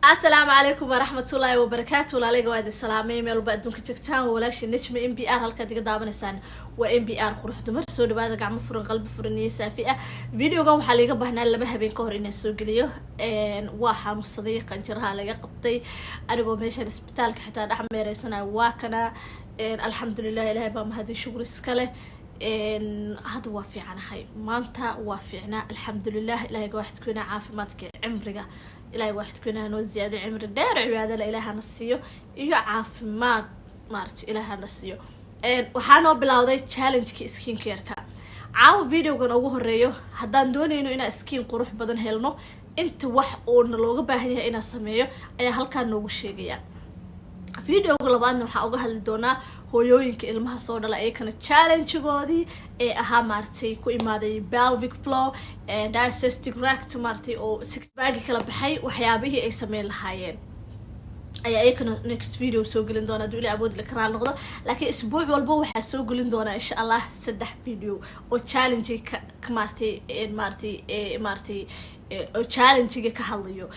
Asalaamu calaykum waraxmatullaahi wabarakaatu. Walaalayga, waa idin salaamay meel walba adduunka joogtaan. Waa walaashii Nejma MBR. Halkaad iga daawanaysaan waa MBR Qurux Dumar. Soo dhawaada, gacmo furan, qalbi furan iyo saafi ah. Videogan waxaa laiga baahnaa 2 habeen ka hor inaan soo geliyo. Waa xanuunsaday, qanjiraha laga qabtay, anigoo meeshaan isbitaalka xitaa dhex meereysanayo. Waa kana, alxamdulilah, Ilahay baa mahadin, shukur iskale. Hadda waa fiicanahay, maanta waa fiicnaa, alxamdulilah. Ilahay waaxidkuna caafimaadka, cimriga Ilahay waaxidkuna noo ziyaaday, cimri dheer, cibaadala Ilaahana siiyo iyo caafimaad maarata Ilaahana siiyo. Waxaa noo bilowday challengeki skin careka. Caawa videogan ugu horeeyo, haddaan doonayno inaan skin qurux badan helno, inta wax oo na looga baahan yahay inaan sameeyo ayaa halkaan noogu sheegaya. Videoga labaadna waxaa uga hadli doonaa hooyooyinka ilmaha soo dhala, iyakana challengegoodii ee ahaa maaragtay ku imaaday pelvic floor, diastasis recti, maaragtay oo six packgi kala baxay, waxyaabihii ay sameyn lahaayeen ayaa iyakana next video soo gelin doona, haduu Ilaa awood la karaal noqdo. Laakiin isbuuc walba waxaa soo gelin doonaa, insha Allah, saddex video oo challenge ka maaragtay oo challengiga ka hadlayo.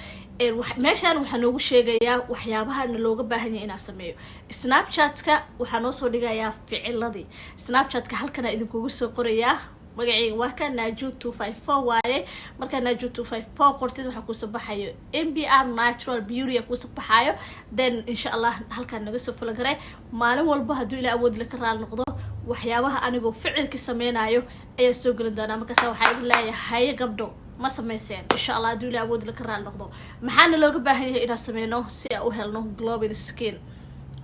Meeshaan waxaa noogu sheegayaa waxyaabahana looga baahan yahay inaan sameeyo. Snapchatka waxaa noo soo dhigayaa ficiladii. Snapchatka halkana idinkugu soo qorayaa. Magaceyga waa ka Naju 254 waaye. Markaa Naju 254 qortid, waxaa kuusoo baxayo MBR Natural Beauty a kuusoo baxaayo. Then insha Allah halkaan naga soo follow garee. Maalin walba, hadduu Ilaa awood la ka raali noqdo, waxyaabaha anigoo ficilka sameynayo ayaa soo gelin doonaa. Markaasa waxaa idin leeyahay, gabdho, ma sameyseen? Insha Allah, hadduu Ilaa awood la ka raali noqdo, maxaana looga baahan yahay inaan sameyno si aan u helno glowing skin?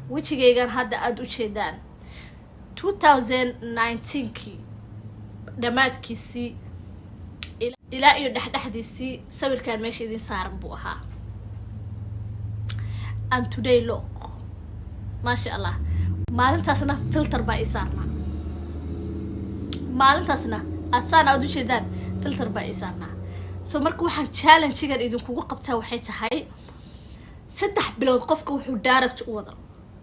Wejigaygan hadda aada u jeedaan, 2019kii dhammaadkiisii ilaa iyo dhexdhexdiisii sawirkan meesha idin saaran buu ahaa. And today, look, maasha Allah. Maalintaasna filter baa ii saarnaa, maalintaasna aad saan aada ujeedaan filter baa ii saarnaa. So marka waxaan challengegan idinkugu qabtaa waxay tahay 3 bilood qofka wuxuu direct u wado,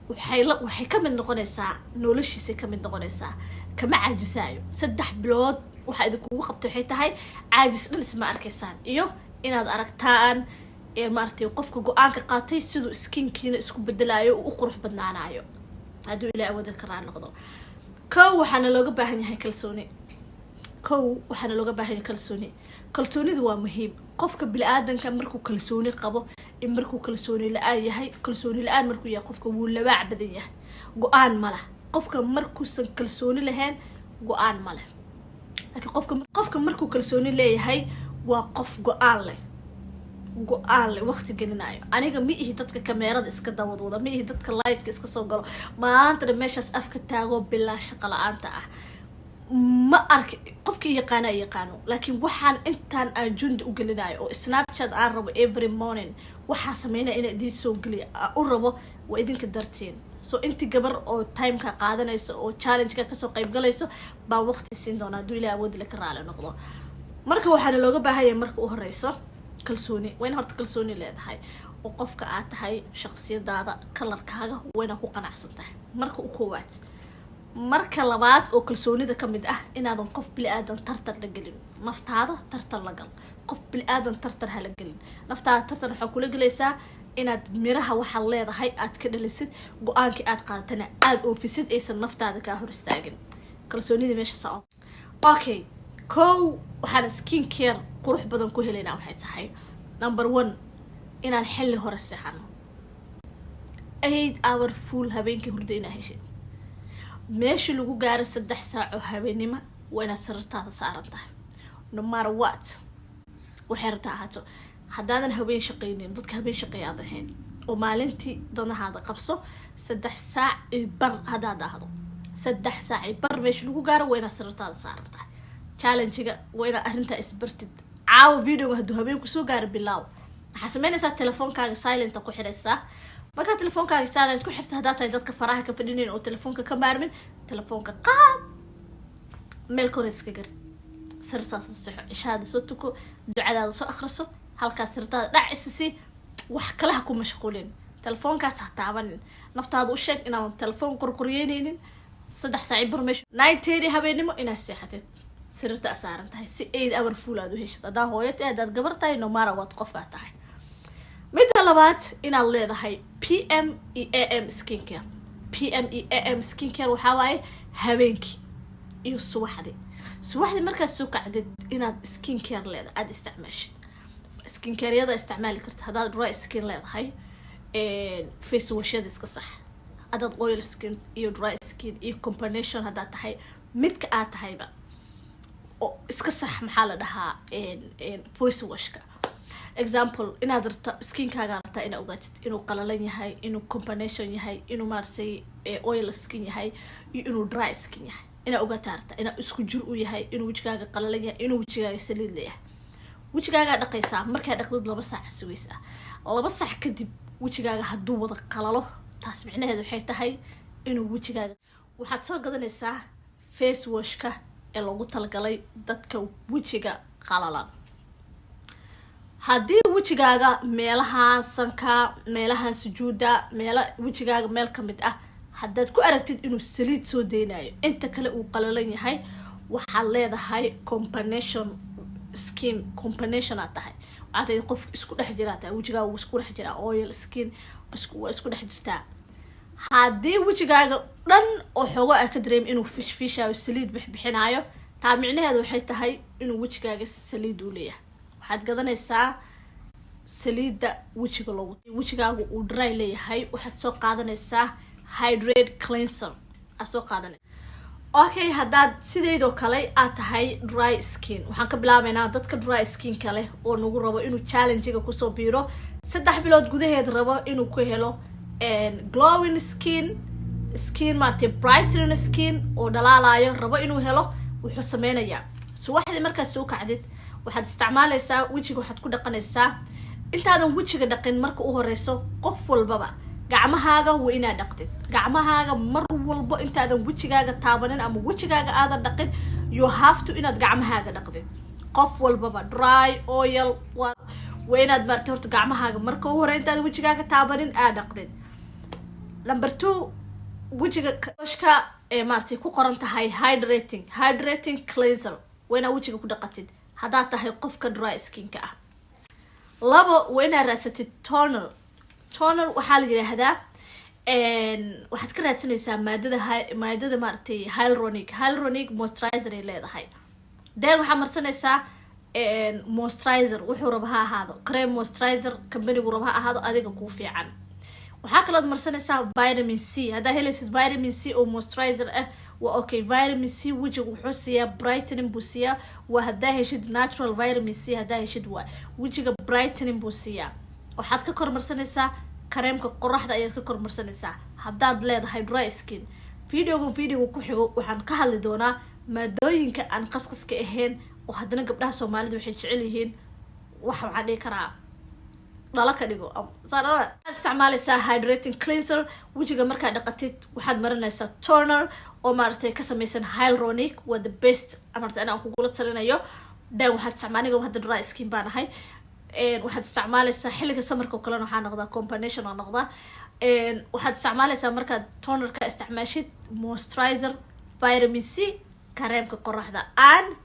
waxay ka mid noqonaysaa noloshiisay ka mid noqonaysaa, kama caajisaayo. 3 bilood waxaa idinkugu qabtay waxay tahay caajis dhan isma arkaysaan iyo inaad aragtaan maaragtay qofka go-aanka qaatay siduu skinkiina isku bedelaayo, uu u qurux badnaanayo, hadduu Ilaah awoodan karaa noqdo. Kow, waxaana looga baahan yahay kalsooni. Kow, waxaana looga baahan yahay kalsooni. Kalsoonidu waa muhiim. Qofka bini-aadanka markuu kalsooni qabo in markuu kalsooni la-aan yahay, kalsooni la-aan markuu yahay, qofka wuu labaac badan yahay, go-aan ma leh. Qofka markuusan kalsooni lahayn, go-aan ma leh. Laakiin qofka markuu kalsooni leeyahay, waa qof go-aan leh, go-aan leh, waqti gelinayo. Aniga ma ihi dadka kameerada iska dawadwada, ma ihi dadka liveka iska soo galo maantana meeshaas afka taagoo bilaa shaqa la-aanta ah. Ma arki qofkii yaqaana yaqaano. Laakiin waxaan intaan aan jundi u gelinayo oo Snapchat aan rabo every morning waxaa sameynaya inaa idiin soo geliya u rabo, waa idinka dartiin. So intii gabar oo timeka qaadanayso oo challengeka kasoo qayb galayso baan waqti siin doonaa, hadduu Ilaah awoodile ka raali noqdo. Marka waxaana looga baahan yahay marka u horeyso kalsooni. Waa in horta kalsooni leedahay oo qofka aad tahay, shaqsiyadaada, colorkaaga waa inaad ku qanacsan tahay marka u koowaad. Marka labaad oo kalsoonida ka mid ah, inaadan qof bili-aadan tartar la gelin. Naftaada tartar la gal, qof bili-aadan tartar hala gelin. Naftaada tartar waxaa kula gelaysaa inaad miraha waxaad leedahay aad ka dhalisid, go-aankii aad qaadatana aada oofisid, aysan naftaada kaa hor istaagin. Kalsoonida meesha saa. Okay, kow, waxaan skin care qurux badan ku helaynaa waxay tahay, number one, inaan xilli hore seexano. 8 hour full habeenkii hurda inaa heshid. Meeshii lagu gaaro 3 saac oo habeenimo waa inaad sariirtaada saaran tahay, no matter what waxay rabtaa ahaato. Haddaadan habeen shaqaynin, dadka habeen shaqeeya aad ahayn, oo maalintii danahaada qabso, 3 saac iyo bar haddaad ahdo, 3 saac iyo bar meesha lagu gaaro waa inaad sariirtaada saaran tahay. Challengiga waa inaad arrintaa isbartid. Caawa videoga hadduu habeen kusoo gaaro, bilaaw. Waxaa sameynaysaa telefoonkaaga silenta ku xidhaysaa. Markaa telefoonkaaga silent ku xirta, haddaa tahay dadka faraha ka fadhinayn oo telefoonka ka maarmin, telefoonka qaad, meel kore iska gar, sariirtaada soo sexo, cishaada soo tuko, ducadaada soo akhriso, halkaas sariirtaada dhac isisi. Wax kale ha ku mashquulin, telefoonkaas ha taabanin. Naftaada u sheeg inaadan telefoon qorqoryeyneynin. 3 saaci bar meesha, 9:30 habeenimo inaad seexatid, sariirta a saaran tahay, si 8 hour full aad u heshid. Haddaa hooyo tahay, haddaad gabar tahay, no matter what qofkaa tahay. Midda labaad, inaad leedahay PM iyo AM skincare. PM iyo AM skincare waxaa waaye habeenkii iyo subaxdii. Subaxdii markaad soo kacdid inaad skincare leedahay, aada isticmaashid. Skincareyada isticmaali karta, haddaad dry skin leedahay, face washyada iska sax. Haddaad oil skin iyo dry skin iyo combination haddaad tahay, midka aad tahayba oo iska sax. Maxaa la dhahaa, face washka, example, inaad rabta skinkaaga rabtaa inaad ogaatid inuu qalalan yahay, inuu combination yahay, inuu maaragtay oil skin yahay iyo inuu dry skin yahay, inaad ogaataa rabtaa, inaa isku jir u yahay, inuu wejigaaga qalalan yahay, inuu wejigaaga saliid leeyahay. Wejigaagaa dhaqaysaa. Markaa dhaqdid, 2 saac sugaysaa. 2 saac kadib wejigaaga hadduu wada qalalo, taas micnaheed waxay tahay inuu wejigaaga, waxaad soo gadanaysaa face washka ee loogu talagalay dadka wejiga qalalan. Haddii wejigaaga meelaha sanka, meelaha sujuuda, meela wejigaaga meel kamid ah haddaad ku aragtid inuu saliid soo deynayo, inta kale uu qalalan yahay, waxaad leedahay combination skin. Combination aad tahay, waxaad tahay qof isku dhex jiraa tahay. Wejigaaga wuu isku dhex jiraa, oil skin isku waa isku dhex jirtaa. Haddii wejigaaga dhan oo xoogo ah ka dareemi inuu fishfishayo, saliid bixbixinayo, taa micnaheedu waxay tahay inuu wejigaaga saliid uu leeyahay. Waxaad gadanaysaa saliidda wejiga loogu, wejigaaga uu dry leeyahay, waxaad soo qaadanaysaa hydrate cleanser aad soo qaadanaysa. Okay, haddaad sideydoo kale aad tahay dry skin, waxaan ka bilaabaynaa dadka dry skinka leh oo nagu rabo inuu challenge-ga kusoo biiro, 3 bilood gudaheed rabo inuu ku helo glowing skin, skin maaragtay brightening skin oo dhalaalayo rabo inuu helo. Wuxuu sameynayaa, subaxdii markaad soo kacdid, waxaad isticmaalaysaa, wejiga waxaad ku dhaqanaysaa. Intaadan wejiga dhaqin marka u horeyso, qof walbaba gacmahaaga waa inaad dhaqdid. Gacmahaaga mar walbo intaadan wejigaaga taabanin ama wejigaaga aadan dhaqin, you have to inaad gacmahaaga dhaqdid. Qof walbaba, dry, oil, waa inaad maarata horta gacmahaaga marka u hore intaadan wejigaaga taabanin aad dhaqdid. Number two, wejiga washka ee maaratay ku qoran tahay hydrating cleanser waa inaad wejiga ku dhaqatid haddaad tahay qofka dry skinka ah. Labo, waa inaad raadsatid toner. Toner waxaa la yidhaahdaa, waxaad ka raadsanaysaa maadada maaragtay hyaluronic moisturizer ay leedahay. Then waxaa marsanaysaa moisturizer, wuxuu raba ha ahaado, cream moisturizer, companygu raba ha ahaado, adiga kuu fiican. Waxaa kalood marsanaysaa vitamin C. Haddaa helaysid vitamin C oo moisturizer ah, waa okay. Vitamin C wejiga wuxuu siiyaa brightening buu siiyaa. Waa haddaa heshid natural vitamin C, haddaa heshid, waa wejiga brightening buu siiyaa. Waxaad ka kormarsanaysaa kareemka qoraxda ayaad ka kormarsanaysaa haddaad leedahay dry skin. Videoga videoga ku xigo waxaan ka hadli doonaa maadooyinka aan qasqaska ahayn oo haddana gabdhaha Soomaalida waxay jecel yihiin. Waxaan dhihi karaa dhalo ka dhigo. Waxaad isticmaalaysaa hydrating cleanser. Wejiga markaad dhaqatid, waxaad marinaysaa toner oo maaragtay ka samaysan hyaluronic. Waa the best maaragtay anaan kugula talinayo. Then waxaad isticmaal, aniga hadda dry skin baan ahay, waxaad isticmaalaysaa xilliga summerka oo kalena waxaa noqdaa combination oo noqdaa. Waxaad isticmaalaysaa markaad tonerka isticmaashid moisturizer, vitamin C, kareemka qoraxda, and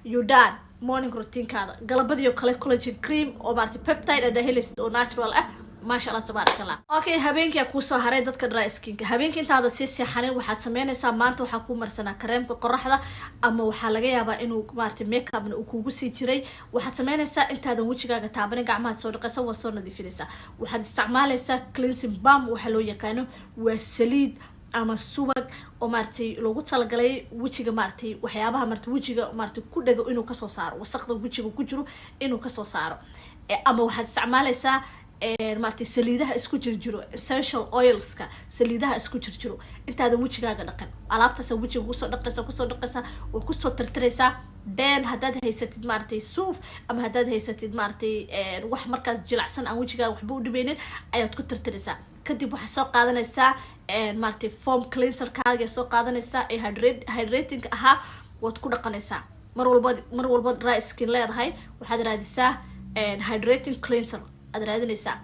you done morning routinekaada. Galabadiio kale collagen cream oo maaragtay peptide adaa helaysid oo natural ah. Maasha Allah, tabaaraka Allah. Okay, habeenkii aa kuusoo haray dadka dry skinka. Habeenkii intaada sii seexanin, waxaad sameynaysaa, maanta waxaa kuu marsanaa kareemka qoraxda ama waxaa laga yaabaa inuu maaragtay makeupna uu kugu sii jiray. Waxaad sameynaysaa, intaadan wejigaaga taabanin, gacmahaad soo dhaqaysa, waa soo nadiifinaysaa. Waxaad isticmaalaysaa cleansing balm, waxaa loo yaqaano, waa saliid ama subag oo maaragtay loogu talagalay wejiga, maaragtay waxyaabaha maaragtay wejiga maaragtay ku dhago inuu kasoo saaro, wasaqda wejiga ku jiro inuu kasoo saaro. Ama waxaad isticmaalaysaa maaragtay saliidaha isku jirjiro, essential oilska, saliidaha isku jirjiro. Intaadan wejigaaga dhaqin, alaabtaasa wejiga kusoo dhaqaysa, kusoo dhaqaysa, waa kusoo tirtiraysaa. Then haddaad haysatid maaragtay suuf ama haddaad haysatid maaragtay wax markaas jilacsan aan wejigaaga waxba u dhibeynin ayaad ku tirtiraysaa. Kadib waxaad soo qaadanaysaa maaragtay foam cleanserkaaga soo qaadanaysaa ee hydrating ahaa, waad ku dhaqanaysaa. Mar walbood dry skin leedahay, waxaad raadisaa hydrating cleanser aad raadinaysaa.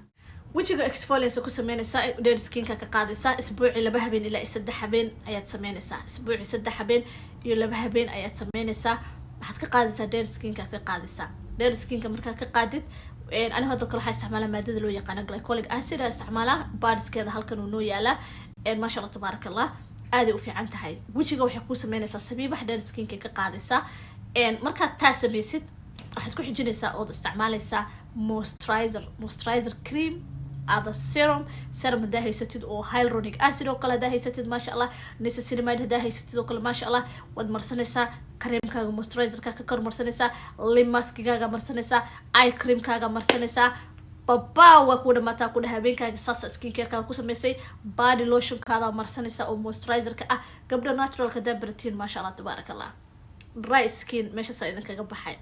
Wejiga exfoliance ku sameynaysaa, dead skinka ka qaadaysaa. Isbuucii 2 habeen ilaa 3 habeen ayaad sameynaysaa. Isbuucii 3 habeen iyo 2 habeen ayaad sameynaysaa. Waxaad ka qaadaysaa dead skinka, aad ka qaadaysaa. Dead skinka markaad ka qaadid, Aniga hadda kale waxaa isticmaalaa maadada loo yaqaano glycolic acid aa isticmaalaa. Baadhiskeeda halkan uu noo yaalaa. Maasha Allah, tabaaraka Allah, aaday u fiican tahay. Wejiga waxay kuu sameynaysaa sabiibax dheer, skinka ka qaadaysaa. Markaad taa sameysid, waxaad ku xijinaysaa ood isticmaalaysaa moisturizer, moisturizer cream ada serum. Serum haddaa haysatid oo hyaluronic acid oo kale haddaa haysatid, maasha Allah, niacinamide haddaa haysatid oo kale, maasha Allah, waad marsanaysaa. Kareemkaaga moisturizerka ka kor marsanaysaa, lip maskigaaga marsanaysaa, eye creamkaaga marsanaysaa, babaa waa ku dhamaataa ku dheh. Habeenkaaga saasa skin carekaaga ku samaysay. Body lotionkaada marsanaysaa oo moisturizerka ah. Gabdha naturalka haddaa baratiin, maasha Allah, tabaaraka Allah, dry skin meeshaasaa idinkaga baxay.